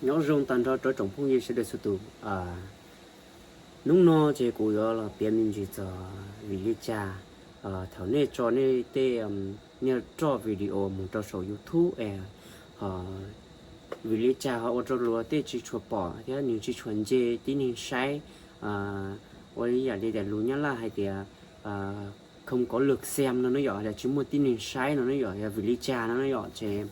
Nyob zoo tag nrho rau tsoom phooj ywg sawv daws txhua tus. Hnub no ces kuv yuav los piav me ntsis txog vim li cas thaum nej tso nej tej, nej roj video mus rau saum YouTube es vim li cas ho ua rau luag tej tsis tshua pom thiab nws tsis tshua nce tib neeg saib, ua li yam li tias lus Nyab Laj hais tias không có lượt xem no na yom, yog tsis muaj tib neeg saib no na yom, yog vim li cas no na yom. Ces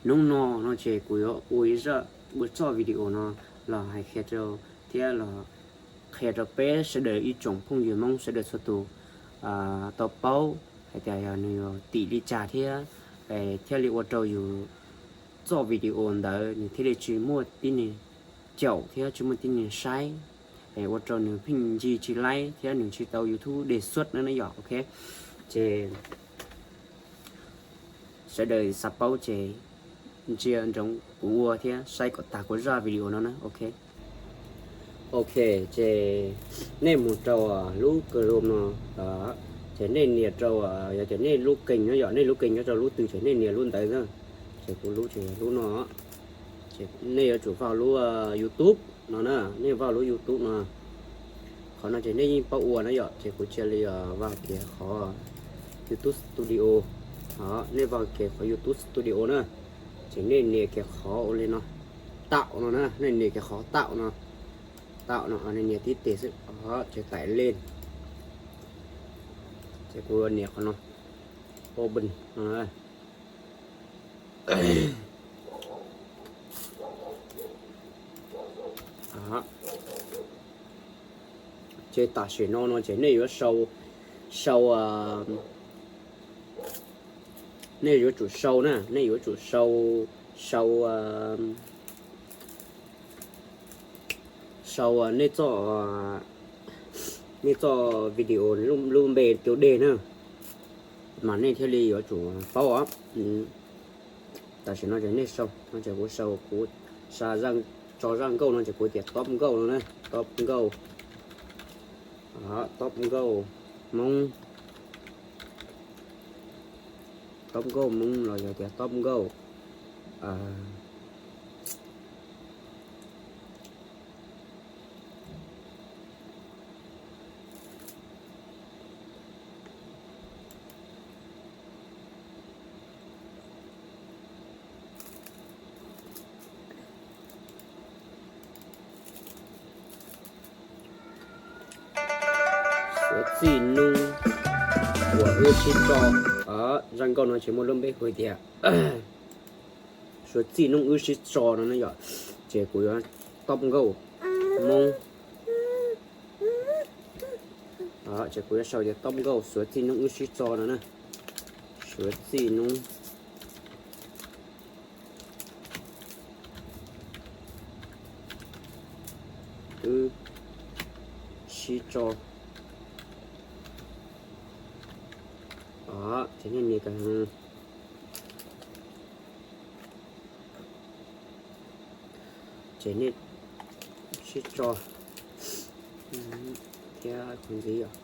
hnub no no ces kuv yuav ua ib zaj, ua txoj video no los hais qhia rau, thiab los qhia rau peb sawv daws ib tsoom phooj ywg Hmoob sawv daws txhua tus tau paub hais tias yog nws yog tim li cas thiab, thiaj li ua rau yus txoj video ntawd nws thiaj li tsis muaj tib neeg caum thiab tsis muaj tib neeg saib, es ua rau nws pheej nce tsis laib thiab nws tsis tau YouTube đề xuất na na yom. Ok, ces sawv daws xav paub ces ntsia ntsoov kuv ua thiab saib kom tag kuv zaj video no na. Ok, ok, ces nej mus rau lub Chrome no, ces nej nias rau, yog tias nej lub kênh no yog nej lub kênh nyob rau lub twg ces nej nias lub ntawd na. Ces kuv lub ces yog lub no. Ces nej yuav tsum vaj lub YouTube no na, nej vaj lub YouTube no. Qhov no ces nej yeej paub ua na yom, ces kuv cia li vaj kiag qhov YouTube Studio. Nej vaj kiag qhov YouTube Studio na, ces nej nias kiag qhov ua li no, tạo no na, nej nias kiag qhov tạo no, tạo no, nej nias tib teg xwb, ces tải lên. Ces kuv nias qhov no, open no. Ces tam sim no no ces nej yuav sau, sau, nej yuav tsum sau na, nej yuav tsum sau, sau, sau nej txoj, nej txoj video lub npe tiêu đề na, mas nej thiaj li yuav tsum paub os. Tam sim no ces nej sau no ces kuv sau, kuv tso zaj nkauj no ces kuv tias top nkauj no na, top nkauj, top nkauj Hmoob, top nkauj Hmoob los yog tias top nkauj Suav txij hnub uas wb sib tso. Zaj nkauj no ces muaj lub npe hu tias Suav txij hnub wb sib tso no na yom. Ces kuv yuav top nkauj Hmoob, ces kuv yuav sau tias top nkauj Suav txij hnub wb sib tso no na. Suav txij hnub wb sib tso. Ces nej nias kiag, ces nej sib tso thiab qhov ntxiv os.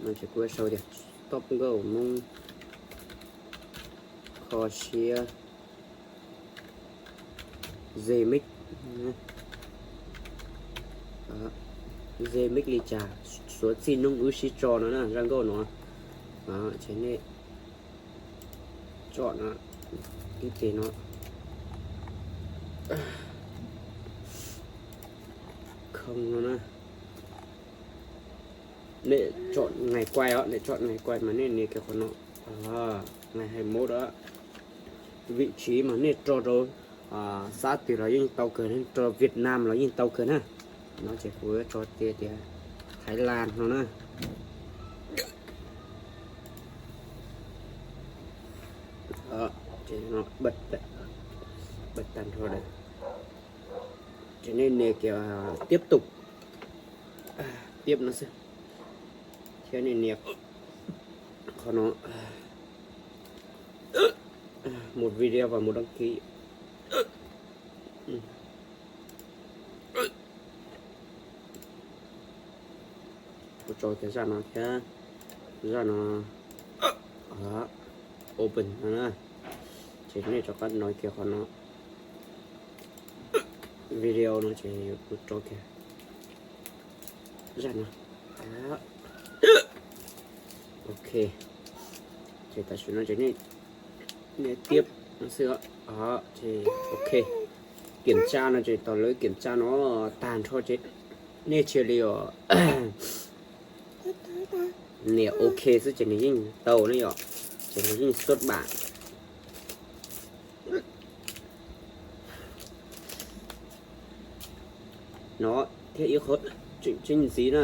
No ces kuv sau tias top nkauj Hmoob kho siab ze mix, ze mix li cas, Suav txij hnub wb sib tso no na, zaj nkauj no. Ces nej tso no, ib teg no, không no na. Nej tso ngày quay os, nej tso ngày quay mas nej nias kiag qhov no, ngày hai mốt đó. Vị trí mas nej tso rau sab twg los yeej tau kawg, nej tso Việt Nam los yeej tau kawg na. No ces kuv tso tias tias Thái Lan no na. Ces no bật tag nrho lawm. Ces nej nias kiag tiếp tục, tiếp no xwb, thiab nej nias qhov no một video và một đăng ký. Kuv tso tias zaj no thiab zaj no Open no na. Ces nej rov qab no kiag qhov no. Video no ces kuv tso kiag zaj no. Ok. Ces tam sim no ces nej nias tiab no xwb. Ces ok. Kiểm tra no ces thaum lawv kiểm tra no tag nrho ces nej cia li os nias ok xwb ces nws yeej tau na yom. Ces nws yeej xuất bản no thiab ib qhov tseem ceeb ntxiv na.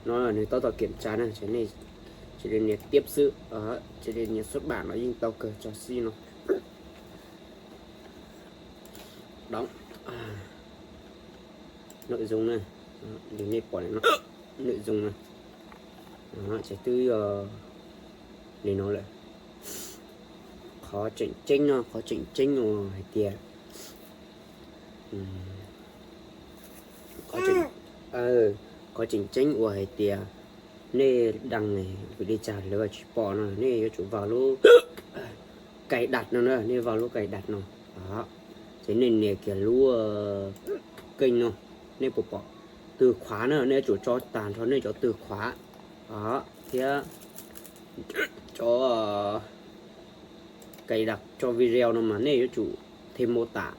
No nws tab tom kiểm tra na, cia li nias tiab xwb, cia li nias xuất bản los yeej tau kawg. Tso xij no. Đóng. Nội dung na, li nej pom no, nội dung na, ces twb yog li no lawm. Qhov tseem ceeb no, qhov tseem ceeb uas hais tias qhov tseem ceeb uas hais tias nej đăng vim li cas lawv tsis pom no, nej yuav tsum vào lub cài đặt no na, nej vào lub cài đặt no. Ces nej nias kiag lub kênh no, nej puas pom từ khóa na, nej yuav tsum tso tag nrho nej cov từ khóa thiab cov cài đặt cho video no mas nej yuav tsum thêm mô tả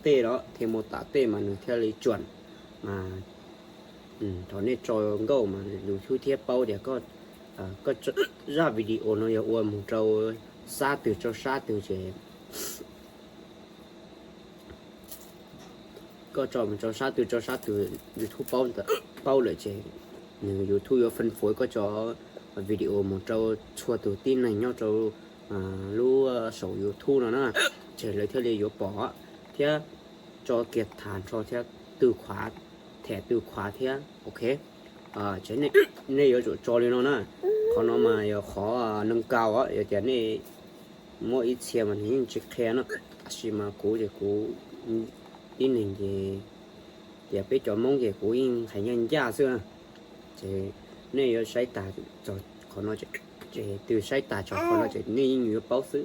tej đó, thêm mô tả tej mas nws thiaj li chuẩn. Mas thaum nej tso nkauj mas YouTube thiaj paub tias koj zaj video no yog ua mus rau sab twg rau sab twg ces koj tso mus rau sab twg rau sab twg YouTube paub, paub lawm ces nws YouTube yuav phân phối koj cov video mus rau txhua tus tib neeg nyob rau lub saum YouTube no na, ces lawv thiaj li yuav pom thiab tso kiag tag nrho thiab từ khóa, thẻ từ khóa thiab. Ok, ces nej yuav tsum tso li no na. Qhov no mas yog qhov nâng cao, yog tias nej muaj ib txhia mas nws yeej tsis qhia no, tab sis mas kuv ces kuv tib neeg ces tias peb cov Hmoob ces kuv yeej hais ncaj ncaj xwb na. Ces nej yuav saib tag qhov no, ces twb saib tag tso qhov no ces nej yeej yuav paub xwb.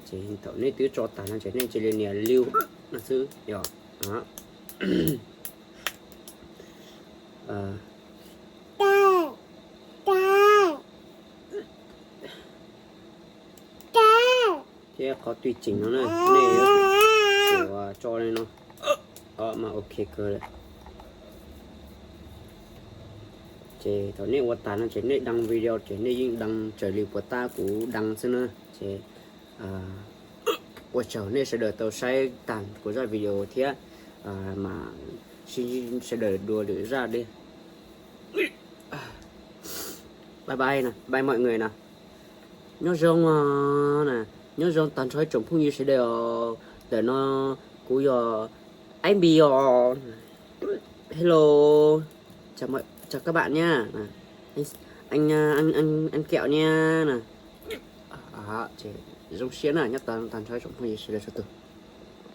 Ces thaum nej twb tso tag no ces nej cia li nias lưu no xwb yom. Thiab qhov tùy chỉnh no na, nej yuav tsum tso li no mas ok kawg lawm. Ces thaum nej ua tag no ces nej đăng video ces nej yeej đăng raws li puas tab kuv đăng xwb na. Ces ua tsaug nej sawv daws tau saib tag kuv zaj video thiab, mas sib ntsib sawv daws dua lwm zaj dib. Bye bye na, bye mọi người na. Nyob zoo na, nyob zoo tag nrho ib tsoom phooj ywg sawv daws os. Ntawm no kuv yog Ib Npi os. Hello, chào các bạn nha. Anh, anh, anh, anh Kẹo nha. Ces zoo siab na, nyob tag nrho ib tsoom phooj ywg sawv daws txhua tus.